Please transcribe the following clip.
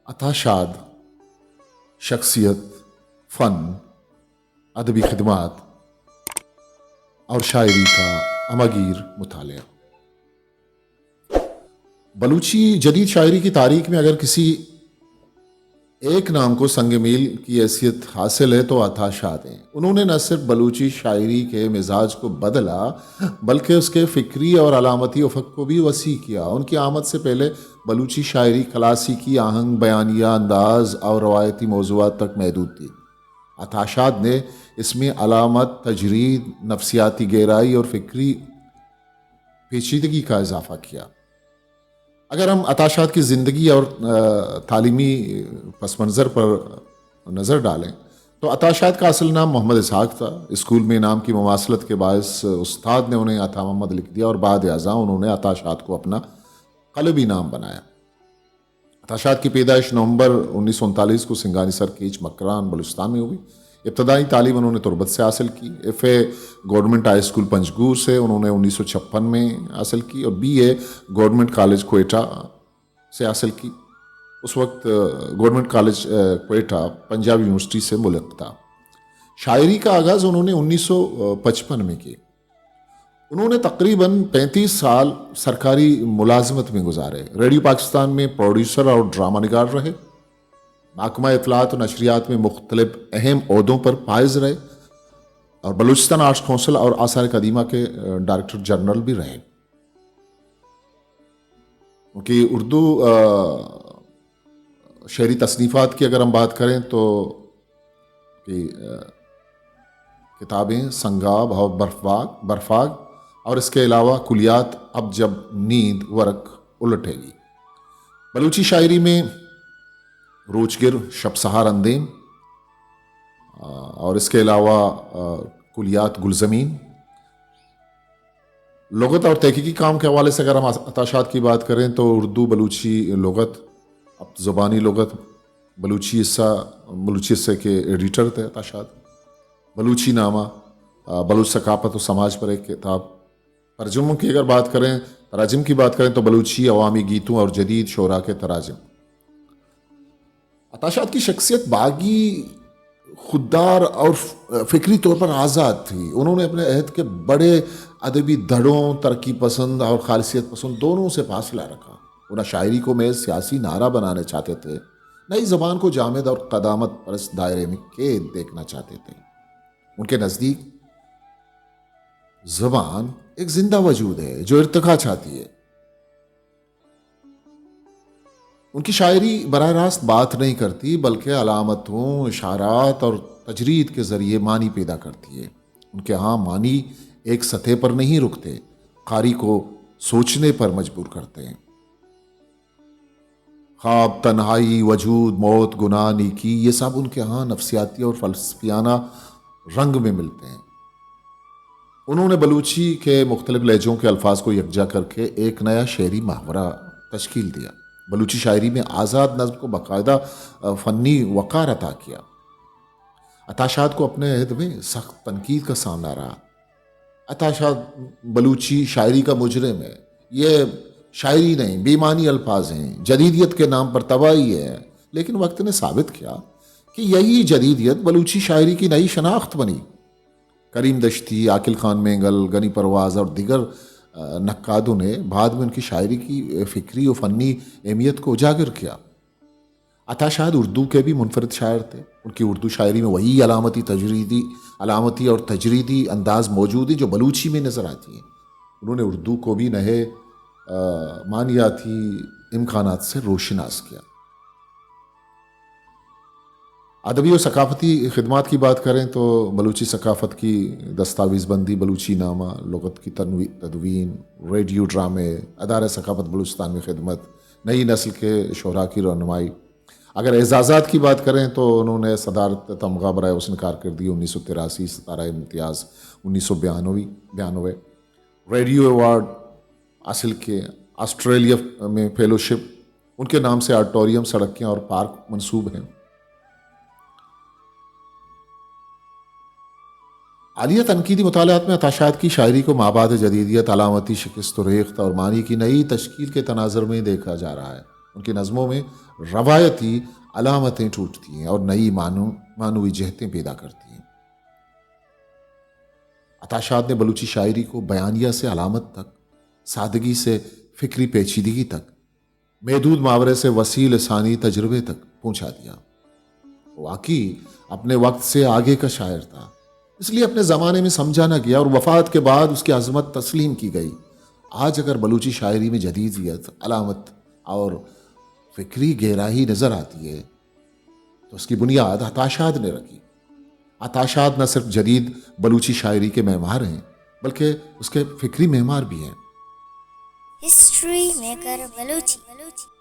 عطا شاد، شخصیت، فن، ادبی خدمات اور شاعری کا ہمہ گیر مطالعہ۔ بلوچی جدید شاعری کی تاریخ میں اگر کسی ایک نام کو سنگ میل کی حیثیت حاصل ہے تو عطا شاد ہیں۔ انہوں نے نہ صرف بلوچی شاعری کے مزاج کو بدلا، بلکہ اس کے فکری اور علامتی افق کو بھی وسیع کیا۔ ان کی آمد سے پہلے بلوچی شاعری کلاسیکی آہنگ، بیانیہ انداز اور روایتی موضوعات تک محدود تھی۔ عطا شاد نے اس میں علامت، تجرید، نفسیاتی گہرائی اور فکری پیچیدگی کا اضافہ کیا۔ اگر ہم عطا شاد کی زندگی اور، آ، تعلیمی پس منظر پر نظر ڈالیں تو عطا شاد کا اصل نام محمد اسحاق تھا۔ اسکول میں نام کی مماثلت کے باعث استاد نے انہیں عطا محمد لکھ دیا اور بعد ازاں انہوں نے عطا شاد کو اپنا قلبی نام بنایا۔ عطا شاد کی پیدائش نومبر انیس سو انتالیس کو سنگانی سر کیچ مکران بلوچستان میں ہوئی۔ ابتدائی تعلیم انہوں نے تربت سے حاصل کی۔ ایف اے گورنمنٹ ہائی اسکول پنجگور سے انہوں نے انیس سو چھپن میں حاصل کی اور بی اے گورنمنٹ کالج کوئٹہ سے حاصل کی۔ اس وقت، آ، گورنمنٹ کالج، آ، کوئٹہ پنجاب یونیورسٹی سے ملحق تھا۔ شاعری کا آغاز انہوں نے انیس سو پچپن میں کی۔ انہوں نے تقریباً پینتیس سال سرکاری ملازمت میں گزارے۔ ریڈیو پاکستان میں پروڈیوسر اور ڈرامہ نگار رہے۔ محکمہ اطلاعات و نشریات میں مختلف اہم عہدوں پر فائز رہے اور بلوچستان آرٹس کونسل اور آثار قدیمہ کے، آ، ڈائریکٹر جنرل بھی رہے۔ ان کی اردو، آ، شعری تصنیفات کی اگر ہم بات کریں تو کہ، آ، کتابیں سنگاب اور برفاگ، برفاگ اور اس کے علاوہ کلیات اب جب نیند ورق الٹے گی۔ بلوچی شاعری میں روچگر، شپ سہار اندیم، آ، اور اس کے علاوہ، آ، کلیات گلزمین، لغت اور تحقیقی کام کے حوالے سے اگر ہم عطا شاد کی بات کریں تو اردو بلوچی لغت، اب زبانی لغت، بلوچی حصہ، بلوچی حصے کے ایڈیٹر تھے عطا شاد۔ بلوچی نامہ، آ، بلوچ ثقافت و سماج پر ایک کتاب۔ ترجموں کی اگر بات کریں، تراجم کی بات کریں تو بلوچی عوامی گیتوں اور جدید شعراء کے تراجم۔ عطا شاد کی شخصیت باغی، خوددار اور ف-، فکری طور پر آزاد تھی۔ انہوں نے اپنے عہد کے بڑے ادبی دھڑوں، ترقی پسند اور خالصیت پسند دونوں سے فاصلہ رکھا۔ وہ نہ شاعری کو محض سیاسی نعرہ بنانا چاہتے تھے، نہ ہی زبان کو جامد اور قدامت پرست دائرے میں قید دیکھنا چاہتے تھے۔ ان کے نزدیک زبان ایک زندہ وجود ہے جو ارتقا چاہتی ہے۔ ان کی شاعری براہ راست بات نہیں کرتی، بلکہ علامتوں، اشارات اور تجرید کے ذریعے معنی پیدا کرتی ہے۔ ان کے ہاں معنی ایک سطح پر نہیں رکتے، قاری کو سوچنے پر مجبور کرتے ہیں۔ خواب، تنہائی، وجود، موت، گناہ، نیکی، یہ سب ان کے ہاں نفسیاتی اور فلسفیانہ رنگ میں ملتے ہیں۔ انہوں نے بلوچی کے مختلف لہجوں کے الفاظ کو یکجا کر کے ایک نیا شعری محاورہ تشکیل دیا۔ بلوچی شاعری میں آزاد نظم کو باقاعدہ، آ، فنی وقار عطا کیا۔ عطا شاد کو اپنے عہد میں سخت تنقید کا سامنا رہا۔ عطا شاد بلوچی شاعری کا مجرم ہے۔ یہ شاعری نہیں، بے معنی الفاظ ہیں، جدیدیت کے نام پر تباہی ہے۔ لیکن وقت نے ثابت کیا کہ یہی جدیدیت بلوچی شاعری کی نئی شناخت بنی۔ کریم دشتی، عاقل خان مینگل، غنی پرواز اور دیگر، آ، نقادوں نے بعد میں ان کی شاعری کی فکری و فنی اہمیت کو اجاگر کیا۔ عطا شاد اردو کے بھی منفرد شاعر تھے۔ ان کی اردو شاعری میں وہی علامتی تجریدی، علامتی اور تجریدی انداز موجود ہیں جو بلوچی میں نظر آتی ہیں۔ انہوں نے اردو کو بھی نئے، آ، معنیاتی امکانات سے روشناس کیا۔ ادبی و ثقافتی خدمات کی بات کریں تو بلوچی ثقافت کی دستاویز بندی، بلوچی نامہ، لغت کی تنوی-، تدوین، ریڈیو ڈرامے، ادارہ ثقافت بلوچستان میں خدمت، نئی نسل کے شعراء کی رہنمائی۔ اگر اعزازات کی بات کریں تو انہوں نے صدارت تمغہ برائے حسن کارکردگی انیس سو تراسی، ستارہ امتیاز انیس سو بیانوے، بیانوے، ریڈیو ایوارڈ حاصل کیے، آسٹریلیا میں فیلوشپ، ان کے نام سے آڈیٹوریم، سڑکیں اور پارک منسوب ہیں۔ حالیہ تنقیدی مطالعات میں عطا شاد کی شاعری کو مابعد جدیدیت، علامتی شکست و ریخت اور معنی کی نئی تشکیل کے تناظر میں دیکھا جا رہا ہے۔ ان کی نظموں میں روایتی علامتیں ٹوٹتی ہیں اور نئی معنو-، معنوی جہتیں پیدا کرتی ہیں۔ عطا شاد نے بلوچی شاعری کو بیانیہ سے علامت تک، سادگی سے فکری پیچیدگی تک، محدود ماورے سے وسیع لسانی تجربے تک پہنچا دیا۔ واقعی اپنے وقت سے آگے کا شاعر تھا، اس لیے اپنے زمانے میں سمجھا نہ گیا اور وفات کے بعد اس کی عظمت تسلیم کی گئی۔ آج اگر بلوچی شاعری میں جدیدیت، علامت اور فکری گہرائی نظر آتی ہے تو اس کی بنیاد عطا شاد نے رکھی۔ عطا شاد نہ صرف جدید بلوچی شاعری کے معمار ہیں، بلکہ اس کے فکری معمار بھی ہیں۔ ہسٹری میکر بلوچی۔